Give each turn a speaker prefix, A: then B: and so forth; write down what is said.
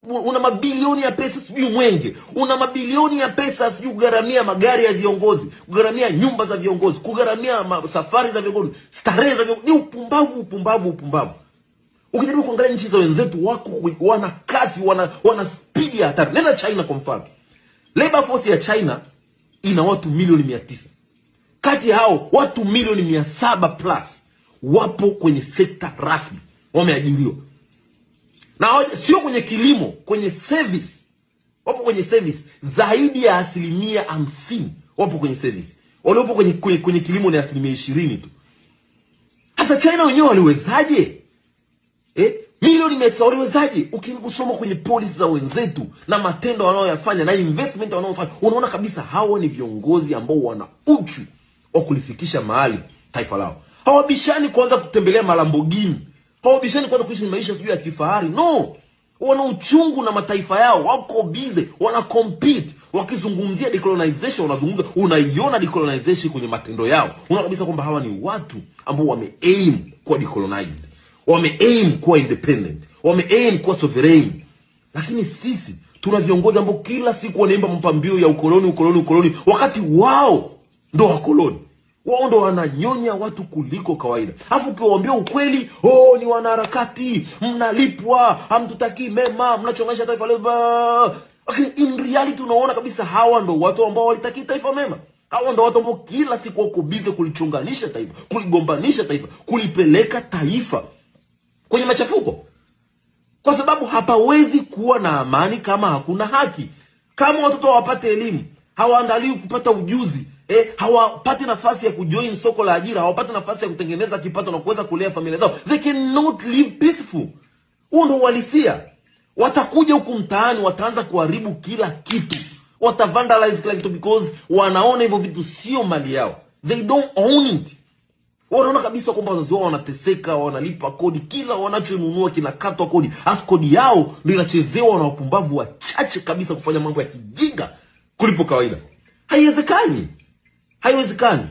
A: Una mabilioni ya pesa sijui Mwenge, una mabilioni ya pesa sijui kugharamia magari ya viongozi, kugharamia nyumba za viongozi, kugharamia safari za viongozi, starehe za viongozi. Ni upumbavu, upumbavu, upumbavu. Ukijaribu kuangalia nchi za wenzetu, wako wana kasi, wana spidi ya hatari. Nenda China kwa mfano, labor force ya China ina watu milioni 900. Kati ya hao watu milioni 700 plus wapo kwenye sekta rasmi, wameajiriwa na sio kwenye kilimo, kwenye service. Wapo kwenye service zaidi ya 50% wapo kwenye service. Waliopo kwenye kilimo ni 20% tu. Sasa China wenyewe waliwezaje? Eh? Milioni 900 waliwezaje? Ukisoma kwenye policy za wenzetu na matendo wanayoyafanya na investment wanayofanya, unaona kabisa hawa ni viongozi ambao wana uchu wa kulifikisha mahali taifa lao. Hawabishani kuanza kutembelea maLamborghini, hawabishani kuanza kuishi maisha sijui ya kifahari. No, wana uchungu na mataifa yao, wako busy, wana compete. Wakizungumzia decolonization, wanazungumza, unaiona decolonization kwenye matendo yao. Unaona kabisa kwamba hawa ni watu ambao wame aim kuwa decolonized, wame aim kuwa independent, wame aim kuwa sovereign. Lakini sisi tuna viongozi ambao kila siku wanaimba mapambio ya ukoloni, ukoloni, ukoloni, wakati wao ndo wakoloni, wao ndo wananyonya watu kuliko kawaida. Alafu ukiwaambia ukweli, "Oh, ni wanaharakati, mnalipwa, hamtutakii mema, mnachonganisha taifa letu." Lakini in reality unaona kabisa hawa ndo watu ambao walitakii taifa mema. Hawa ndo watu ambao kila siku wako busy kulichonganisha taifa, kuligombanisha taifa, kulipeleka taifa kwenye machafuko, kwa sababu hapawezi kuwa na amani kama hakuna haki. Kama watoto hawapate elimu, hawaandaliwi kupata ujuzi, hawapati nafasi ya kujoin soko la ajira, hawapati nafasi ya kutengeneza kipato na kuweza kulea familia zao, they cannot live peaceful. Huo ndo uhalisia. Watakuja huku mtaani, wataanza kuharibu kila kitu, watavandalize kila kitu because wanaona hivyo vitu sio mali yao, they don't own it. Wanaona kabisa kwamba wazazi wao wanateseka, wanalipa kodi, kila wanachonunua kinakatwa kodi, alafu kodi yao ndio inachezewa na wapumbavu wachache kabisa kufanya mambo ya kijinga kuliko kawaida. Haiwezekani, haiwezekani.